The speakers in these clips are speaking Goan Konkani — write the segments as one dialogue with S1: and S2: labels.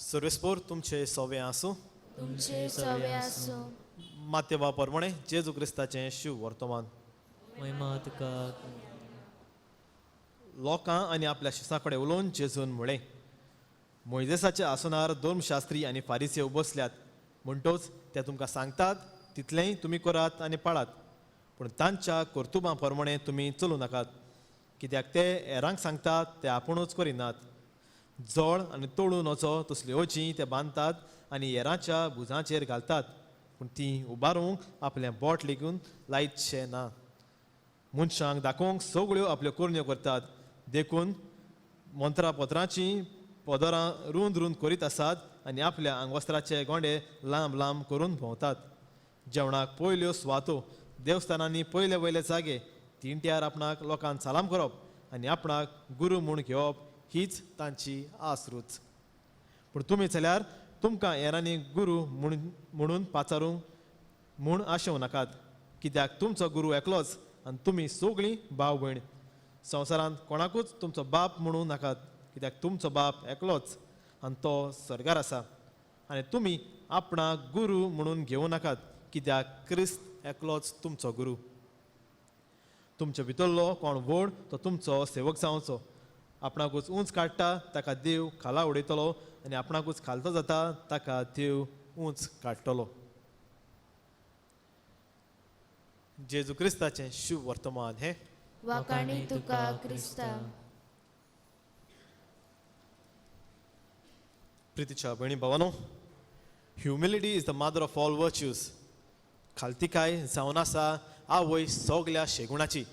S1: सर्वेस्पोर तुमचे सोवे आसूं.
S2: तुमचे सवे आसूं.
S1: मातेवा परमणे जेजू क्रिस्ताचें शिव वर्तमान.
S3: महिमा तुका.
S1: लोकां आनी आपल्या शिसां कडेन उलोवन जेजून म्हळें, मोयजेसाच्या आसनार धर्मशास्त्री आनी फारिसेव बसल्यात, म्हणटोच ते तुमकां सांगतात तितलेंय तुमी करात आनी पाळात, पूण तांच्या कर्तुबां प्रमाणें तुमी चलूं नाकात, कित्याक ते हेरांक सांगतात ते आपुणूच करिनात. जळ आनी तोडून वचो तसल्यो ओजी ते बांदतात आनी हेरांच्या भुजांचेर घालतात, पूण तीं उबारूंक आपलें बोट लेगून लायतशें ना. मनशांक दाखोवंक सगळ्यो आपल्यो करण्यो करतात, देखून मंत्रापत्रांचीं पदरां रूंद रूंद करीत आसात आनी आपल्या आंगवस्त्राचे गोंडे लांब लांब करून भोंवतात. जेवणाक पयल्यो सुवातो, देवस्थानांनी पयले वयले जागे, तिंट्यार आपणाक लोकांक सलाम करप आनी आपणाक गुरू म्हूण घेवप हीच तांची आसरूच. पूण तुमी जाल्यार तुमकां हेरांनी गुरू म्हणून पाचारूंक म्हूण आशेवं नाकात, कित्याक तुमचो गुरू एकलोच आनी तुमी सगळीं भाव भयण. संवसारांत कोणाकूच तुमचो बाप म्हणूं नाकात, कित्याक तुमचो बाप एकलोच आनी तो सर्गार आसा. आनी तुमी आपणाक गुरू म्हणून घेवं नाकात, कित्याक क्रिस्त एकलोच तुमचो गुरू. तुमचे भितरलो कोण व्हड तो तुमचो सेवक जावचो. आपणाकूच उंच काडटा ताका देव खाला उडयतलो आनी आपणाकूच खालतो जाता ताका देव उंच काडटलो. जेजू क्रिस्ताचें शुभ वर्तमान हें.
S2: वाखाणी तुका क्रिस्ता.
S1: प्रितीच्या भयणी भावानो, humility is the mother of all virtues. खालतिकाय जावन आसा आवय सगल्या शेगुणाची.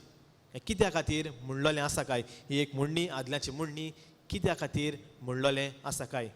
S1: हें कित्या खातीर म्हणलेलें आसा काय? ही एक म्हणणी, आदल्याची म्हणणी कित्या खातीर म्हणलेलें आसा काय?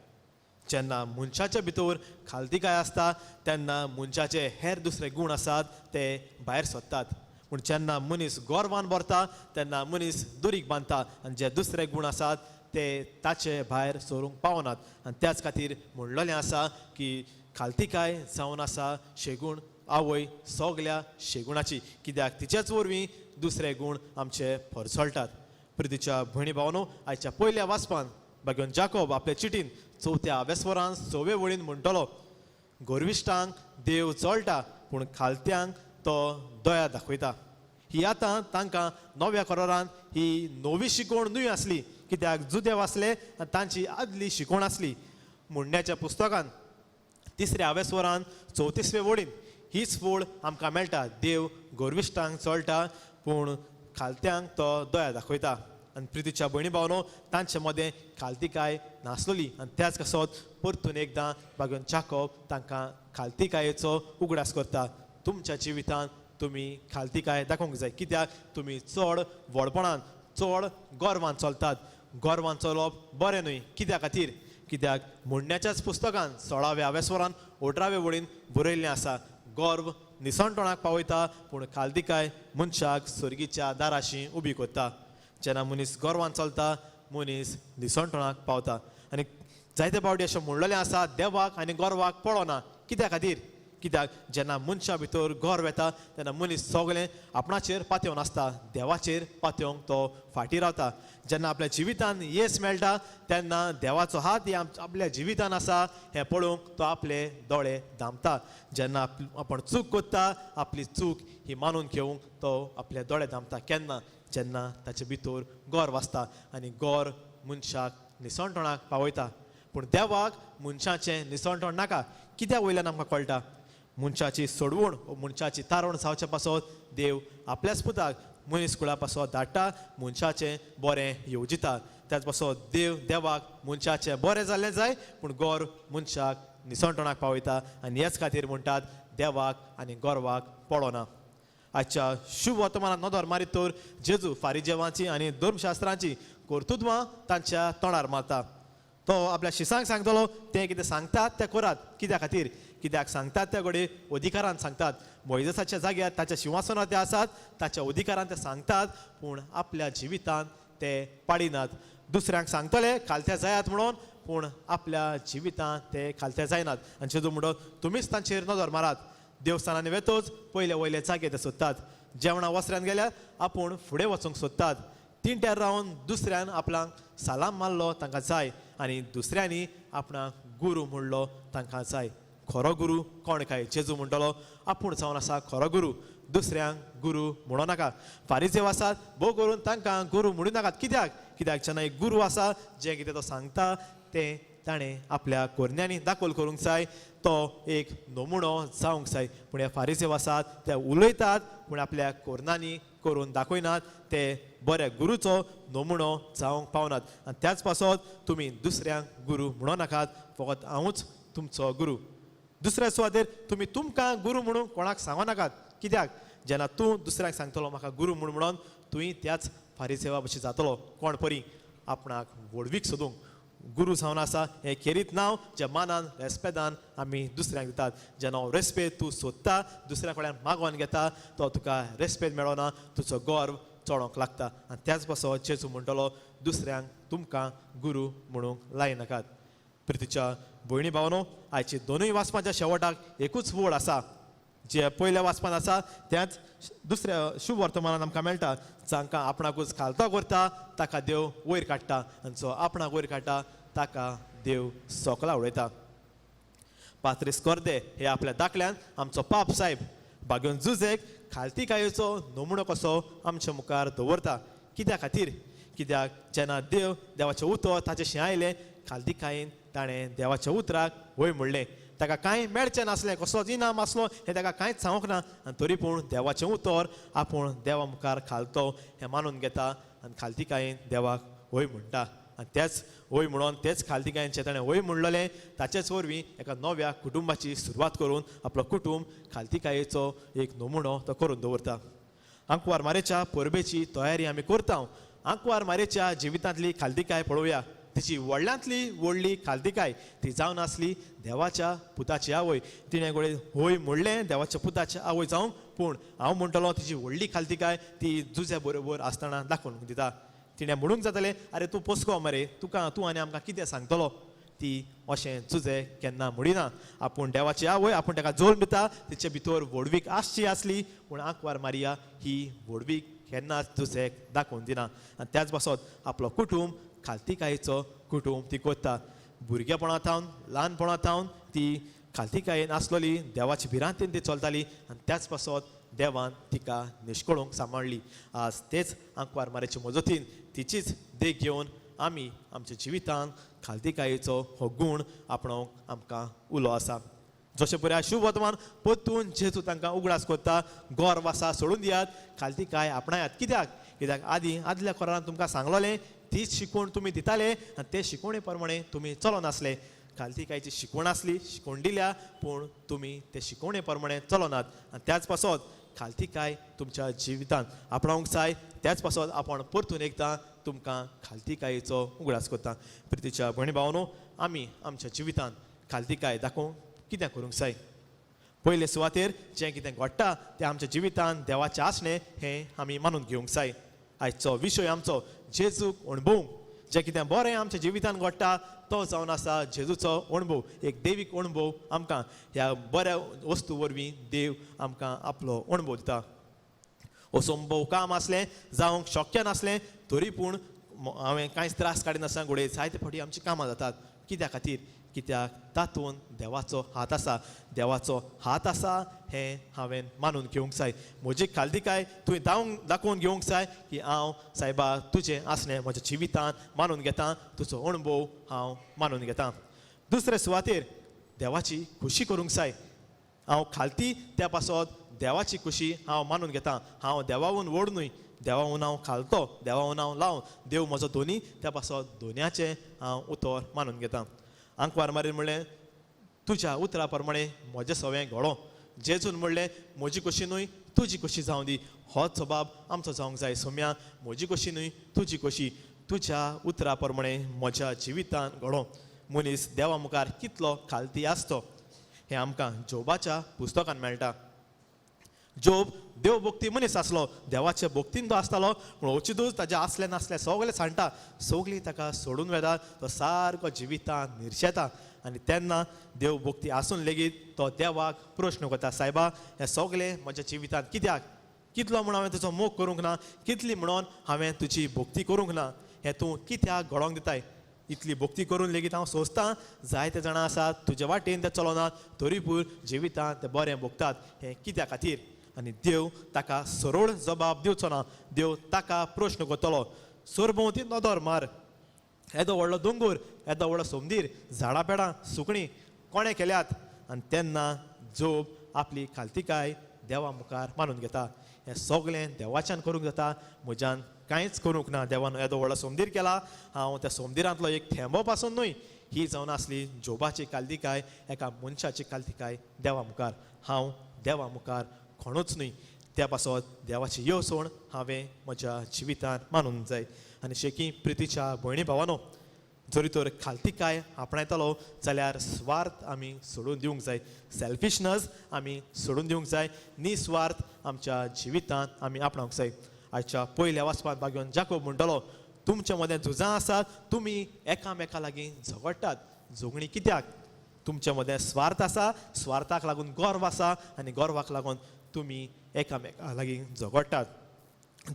S1: जेन्ना मनशाच्या भितर खालतिकाय आसता तेन्ना मनशाचे हेर दुसरे गूण आसात ते भायर सोदतात, पूण जेन्ना मनीस गोरवान भरता तेन्ना मनीस दुरीग बांदता आनी जे दुसरे गूण आसात ते ताचे भायर सरूंक पावनात. आनी त्याच खातीर म्हणलेलें आसा की खालतिकाय जावन आसा शेगूण, आवय सगल्या शेगुणाची, कित्याक तिचेच वरवीं दुसरे गूण आमचे परसळटात. प्रितीच्या भयणी भावनो, आयच्या पयल्या वाचपान बागेवन जाकोब आपले चिटीन चवथ्या वेस्वरान सवे वळीन म्हणटलो, गोरविश्टांक देव चळटा पूण खालत्यांक तो दया दाखयता. ही आतां तांकां नव्या करारान ही नवी शिकवण न्हय आसली, कित्याक जुदेव आसले आनी तांची आदली शिकवण आसली. म्हणण्याच्या पुस्तकान तिसऱ्या आवेस्वरान चवतीसवे वळीन हीच वळ आमकां मेळटा, देव गोरविश्टांक चळटा पूण खालत्यांक तो दया दाखयता. आनी प्रितीच्या भयणी भावनो, तांचे मदें खालतिकाय नासलोली आनी त्याच कसोत परतून एकदां बागेवन जाकोब तांकां खालतिकायेचो उगडास करता. तुमच्या जिवितांत तुमी खालतिकाय दाखोवंक जाय, कित्याक तुमी चड व्हडपणान चड गोरवान चलतात. गोरवान चलप बरें न्हय, कित्या खातीर? कित्याक म्हणण्याच्याच पुस्तकान 16व्या वेस्वरान 18व्या वळीन बरयल्लें आसा, गर्व निसणटणाक पावयता पूण खालतिकाय मनशाक सर्गीच्या दाराशी उबी करता. जेन्ना मनीस गोरवान चलता मनीस निसणटणाक पावता. आनी जायते फावटी अशें म्हणलेलें आसा, देवाक आनी गोरवाक पळोना. कित्या खातीर? कित्याक जेन्ना मनशा भितर गर्व येता तेन्ना मनीस सगळें आपणाचेर पातयेवन आसता, देवाचेर पातयेवंक तो फाटीं रावता. जेन्ना आपल्या जिवितान येस मेळटा तेन्ना देवाचो हात हे आपल्या जिवितान आसा हें पळोवंक तो आपले दोळे धांपता. जेन्ना आपण चूक करता आपली चूक ही मानून घेवंक तो आपले दोळे धांपता. केन्ना? जेन्ना ताचे भितर गर्व आसता आनी गर्व मनशाक निसणटणाक पावयता. पूण देवाक मनशाचें निसणटण नाका. कित्याक वयल्यान आमकां कळटा, मनशाची सोडवण मनशाची तारण जावचे पासत देव आपल्याच पुताक मनीस कुळा पासत धाडटा, मनशाचें बरें येवजिता. त्याच पासत देव देवाक मनशाचें बरें जाल्लें जाय, पूण गर्व मनशाक निसणटणाक पावयता. आनी ह्याच खातीर म्हणटात देवाक आनी गर्वाक पळोना. आजच्या शुभ वर्तमानात नदर मारीत तर जेजू फारिजेवांची आनी धर्मशास्त्रांची कर्तुत्वां तांच्या तोंडार मारता. तो आपल्या शिसांक सांगतलो तें कितें सांगतात तें करात. कित्या खातीर? कित्याक सांगतात त्या कडेन अधिकारान सांगतात. मोयजेसाच्या जाग्यार ताच्या शिंवासनार ते आसात, ताच्या अधिकारान ते सांगतात, पूण आपल्या जिवितान ते पाडिनात. दुसऱ्यांक सांगतले खालत्या जायात म्हणून, पूण आपल्या जिवितान ते खालत्या जायनात. आनी जेजू म्हणटो तुमीच तांचेर नदर मारात. देवस्थानांनी वेतोच पयले वयले जागे ते सोदतात, जेवणा वसऱ्यान गेल्यार आपूण फुडें वचूंक सोदतात, तिंट्यार रावन दुसऱ्यान आपणाक सलाम मारलो तांकां जाय आनी दुसऱ्यांनी आपणाक गुरू म्हणलो तांकां जाय. खरो गुरू कोण काय? जेजू म्हणटलो आपूण जावन आसा खरो गुरू, दुसऱ्यांक गुरू म्हणो नाका. फारिजेव आसात भोव करून तांकां गुरू म्हणू नाकात. कित्याक? कित्याक जेन्ना एक गुरू आसा जें कितें तो सांगता तें ताणें आपल्या कोरन्यांनी दाखल करूंक जाय, तो एक नमुणो जावंक जाय. पूण हे फारिजेव आसात ते उलयतात पूण आपल्या कोरनांनी करून दाखयनात, ते बऱ्या गुरूचो नमुणो जावंक पावनात. आनी त्याच पासत तुमी दुसऱ्यांक गुरू म्हणो नाकात, फकत हांवूच तुमचो गुरू. दुसऱ्या सुवातेर तुमी तुमकां गुरू म्हणून कोणाक सांगो नाकात. कित्याक? जेन्ना तूं दुसऱ्यांक सांगतलो म्हाका गुरू म्हूण म्हणून तुवें त्याच फारिसेवा भशेन जातलो. कोण परी आपणाक व्हडवीक सोदूंक गुरू जावन आसा हें खेरीत नांव ज्या मानान रेस्पेदान आमी दुसऱ्यांक दितात. जेन्ना हो रेस्पेद तूं सोदता, दुसऱ्या कडल्यान मागोवन घेता, तो तुका रेस्पेद मेळना, तुजो गर्व चडोंक लागता. आनी त्याच पासत जेजू म्हणटलो दुसऱ्यांक तुमकां गुरू म्हणूंक लायनाकात. प्रितीच्या भयणी भावनो, आयची दोनूय वाचपाच्या शेवटाक एकूच वड आसा. जे पयल्या वाचपान आसा त्याच दुसऱ्या शुभ वर्तमानान आमकां मेळटा. जांकां आपणाकूच खालतो करता ताका देव वयर काडटा आनी जो आपणाक वयर काडटा ताका देव सोकला उडयता. पात्रीस कोर्दे हे आपल्या दाखल्यान आमचो पाप साहेब बागेवन जुजेक खालतीकायेचो नमुणो कसो आमच्या मुखार दवरता. कित्या खातीर? कित्याक जेन्ना देव देवाचें उतर ताचें आयलें, खालतीकायेन ताणें देवाच्या उतराक वय म्हणलें. ताका कांय मेळचें नासलें, कसलोच इनाम आसलो हें ताका कांयच सांगूंक ना, आनी तरी पूण देवाचें उतर आपूण देवा मुखार खालतो हें मानून घेता आनी खालतीकायेन देवाक वय म्हणटा. आनी तेच वय म्हणून तेच खालतीकायेनचें ताणें वय म्हणलेलें ताचेच वरवीं एका नव्या कुटुंबाची सुरवात करून आपलो कुटुंब खालतीकायेचो एक नमुणो तो करून दवरता. आंकवार मारेच्या परबेची तयारी आमी करता. आंकवार मारेच्या जिवितांतली खालतीकाय पळोवया. तिची व्हडल्यांतली व्हडली खालतीकाय ती जावन आसली देवाच्या पुताची आवय. तिणें गोळे होय म्हणलें देवाच्या पुताची आवय जावंक, पूण हांव म्हणटलो तिची व्हडली खालतीकाय ती जुज्या बरोबर आसतना दाखोवन दिता. तिणें म्हणूंक जातलें, आरे तूं पोसको मरे, तुका तूं आनी आमकां कितें सांगतलो? ती अशें जुजे केन्ना म्हणिना. आपूण देवाची आवय, आपूण ताका जल्म दिता, तिचे भितर व्हडवीक आसची आसली, पूण आंकवार मारिया ही व्हडवीक केन्नाच जुजेक दाखोवन दिना. आनी त्याच पासत आपलो कुटूंब खालतीकायेचो कुटूंब ती कोत्ता. भुरगेपणा थावन ल्हानपणा थावन ती खालतीकायेन आसलोली, देवाची भिरांतेन ती चलताली आनी त्याच पासत देवान तिका निश्कळूंक सांबाळ्ळी. आज तेच आंकवार मारेचे मजतीन तिचीच देख घेवन आमी आमच्या जिवितांत खालतीकायेचो हो गूण आपणावंक आमकां उलो आसा. जशें पळय शुभ वर्तमान परतून जेजू तांकां उगडास करता, गर्व आसा सोडून दियात, खालतीकाय आपणायात. कित्याक? कित्याक आदीं आदल्या कोरान तुमकां सांगलोलें तीच शिकवण तुमी दिताले आनी ते शिकवणे प्रमाणे तुमी चलनासले. खालतीकायची शिकवण आसली, शिकवण दिल्या, पूण तुमी ते शिकवणे प्रमाणे चलनात. आनी त्याच पासत खालतीकाय तुमच्या जिवितांत आपणावंक जाय. त्याच पासत आपूण परतून एकदां तुमकां खालतीकायेचो उगडास करता. प्रितीच्या भयणी भावनो, आमी आमच्या जिवितांत खालतीकाय दाखोवंक कितें करूंक जाय? पयले सुवातेर जें कितें घडटा तें आमच्या जिवितांत देवाचें आसणें हें आमी मानून घेवंक जाय. आयचो विशय आमचो जेजूक अणभवूंक. जें कितें बरें आमच्या जिवितांत घडटा तो जावन आसा जेजूचो अणभव, एक देवीक अणभव. आमकां ह्या बऱ्या वस्तू वरवीं देव आमकां आपलो अणभव दिता. असंभव काम आसलें, जावंक शक्य नासलें, तरी पूण हांवें कांयच त्रास काडिनासतना घडये जायते फावटी आमचीं कामां जातात. कित्या खातीर? कित्याक तातूंत देवाचो हात आसा. देवाचो हात आसा हें हांवें मानून घेवंक जाय. म्हजी खालतीकाय तुवें दाखोवन घेवंक जाय की हांव सायबा तुजें आसणें म्हज्या जिवितांत मानून घेता, तुजो अणभव हांव मानून घेता. दुसरे सुवातेर देवाची खुशी करूंक जाय. हांव खालती त्या पासत देवाची खुशी हांव मानून घेता. हांव देवावून व्हड न्हय, देवावून हांव खालतो, देवावून हांव लावन, देव म्हजो दोनी, त्या पासत दोनयाचें हांव उतर मानून घेता. आंकवार मारीन म्हणलें तुज्या उतरा प्रमाणे म्हजें सवें घडो. जेजून म्हणलें म्हजी कशी न्हय तुजी कशी जावं दी. होच सबाब आमचो जावंक जाय. सोम्या म्हजी कशी न्हय तुजी कशी, तुज्या उतरा प्रमाणे म्हज्या जिवितान घडो. मनीस देवा मुखार कितलो खालती आसतो हें आमकां जोबाच्या पुस्तकान मेळटा. जोब देव भक्ती मनीस आसलो, देवाचे भक्तीन तो आसतालो, पूण अवचितूच ताजे आसले नासले सगळे सांडटा, सगळीं ताका सोडून वेता, तो सारको जिवितान निर्शेता. आनी तेन्ना देव भक्ती आसून लेगीत तो देवाक प्रश्न करता, सायबा हें सगळें म्हज्या जिवितांत कित्याक? कितलो म्हूण हांवें तुजो मोग करूंक ना, कितली म्हणून हांवें तुजी भक्ती करूंक ना, हें तूं कित्याक घडोवंक दिताय? इतली भक्ती करून लेगीत हांव सोंसतां. जायते जाणां आसात तुज्या वाटेन ते चलोनात, तरी पूण जिवितांत ते बरें भोगतात. हें कित्या खातीर? आनी देव ताका सरळ जबाब दिवचो ना. देव ताका प्रश्न करतलो, सरभोंवती नदर मार, येदो व्हडलो दोंगोर, येदो व्हडलो सोमदीर, झाडां पेडां सुकणीं कोणें केल्यात? आनी तेन्ना जोब आपली खालतीकाय देवा मुखार मानून घेता. हें सगळें देवाच्यान करूंक जाता, म्हज्यान कांयच करूंक ना. देवान येदो व्हडलो सोमदीर केला, हांव त्या सोमदिरांतलो एक थेंबो पासून न्हय. ही जावन आसली जोबाची कालदिकाय, एका मनशाची कालदिकाय देवा मुखार. हांव देवा मुखार कोणूच न्हय. त्या पासत देवाची येवसण हांवें म्हज्या जिवितान मानूंक जाय. आनी शेकी प्रितीच्या भयणी भावानो, जरी तर खालतीकाय आपणायतलो जाल्यार स्वार्थ आमी सोडून दिवंक जाय, सेल्फिशनस आमी सोडून दिवंक जाय, निस्वार्थ आमच्या जिवितांत आमी आपणावंक जाय. आयच्या पयल्या वाचपांत भाग्योन जाकोब म्हणटलो, तुमच्या मदें झुजां आसात, तुमी एकामेका लागीं झगडटात. झगडीं कित्याक? तुमच्या मदें स्वार्थ आसा, स्वार्थाक लागून गर्व आसा आनी गर्वाक लागून तुमी एकामेका लागीं झगडटात.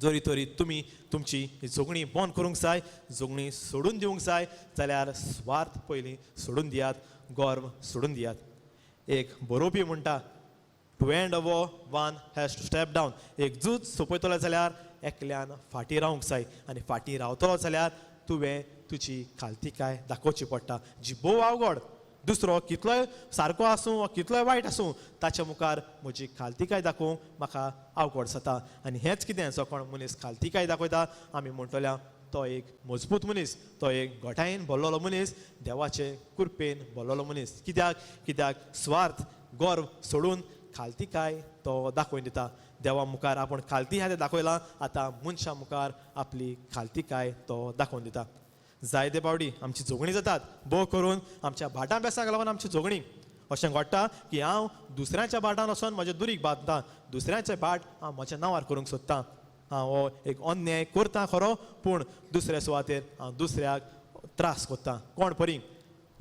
S1: जरी तरी तुमी तुमची झगडीं बंद करूंक जाय, झगडीं सोडून दिवंक जाय जाल्यार स्वार्थ पयलीं सोडून दियात, गर्व सोडून दियात. एक बरोवपी म्हणटा, to end a war one has to step down. एक झूज सोंपयतलो जाल्यार एकल्यान फाटीं रावंक जाय, आनी फाटीं रावतलो जाल्यार तुवें तुजी खालतीकाय दाखोवची पडटा, जी भोव अवघड. दुसरो कितलोय सारको आसूं वा कितलोय वायट आसूं, ताच्या मुखार म्हजी खालतीकाय दाखोवंक म्हाका अवघड जाता. आनी हेंच कितें, जो कोण मनीस खालतीकाय दाखयता आमी म्हणटल्या तो एक मजबूत मनीस, तो एक घटायेन भरलेलो मनीस, देवाचे कृपेन भरलेलो मनीस. कित्याक? कित्याक स्वार्थ गर्व सोडून खालतीकाय तो दाखोवन दिता. देवा मुखार आपूण खालती आहा तें दाखयलां, आतां मनशां मुखार आपली खालतीकाय तो दाखोवन दिता. जायते पावटी आमची झगडीं जातात, भोव करून आमच्या भाटां बेसांक लागून आमची झगडीं. अशें घडटा की हांव दुसऱ्यांच्या भाटान वचोन म्हजें दुरीग बांदता, दुसऱ्यांचें भाट हांव म्हज्या नांवार करूंक सोदतां. हांव हो एक अन्याय करता खरो, पूण दुसऱ्या सुवातेर हांव दुसऱ्याक त्रास करता. कोण परी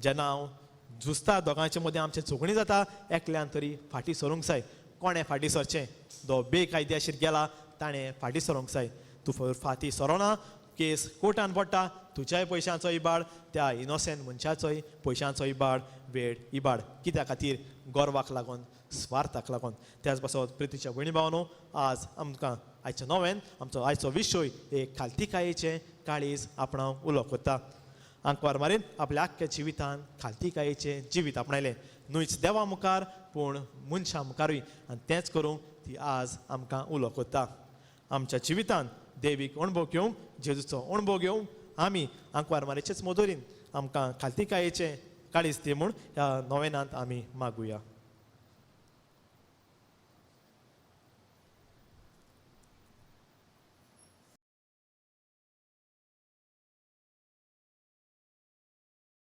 S1: जेन्ना हांव झुजता, दोगांचे मदीं आमचें झगडीं जाता, एकल्यान तरी फाटीं सरूंक जाय. कोणें फाटीं सरचें? जो बेकायदेशीर गेला ताणें फाटीं सरूंक जाय. तूं फाटीं सरोना, केस कोर्टान पडटा, तुज्याय पयशांचो इबाड, त्या इनोसेंट मनशाचोय पयशांचो इबाड, वेळ इबाड. कित्या खातीर? गर्वाक लागून, स्वार्थाक लागून. त्याच पासत प्रितीच्या भयणी भावानो, आज आमकां आयच्या नव्यान आमचो आयचो विशय एक खालतीकायेचें काळीज आपणाक उलो करता. आंकवार मारीन आपल्या आख्ख्या जिवितान खालतीकायेचें जिवीत आपणायलें, न्हूच देवा मुखार पूण मनशां मुखारूय. आनी तेंच करूंक ती आज आमकां उलो करता. आमच्या जिवितान देवीक अणभव घेवंक, जेजूचो अणभव घेवंक आमी आंकवार मारीचेच मदोरीन आमकां खालतीकायेचें काळीज दी म्हूण ह्या नोवेनांत आमी मागुया.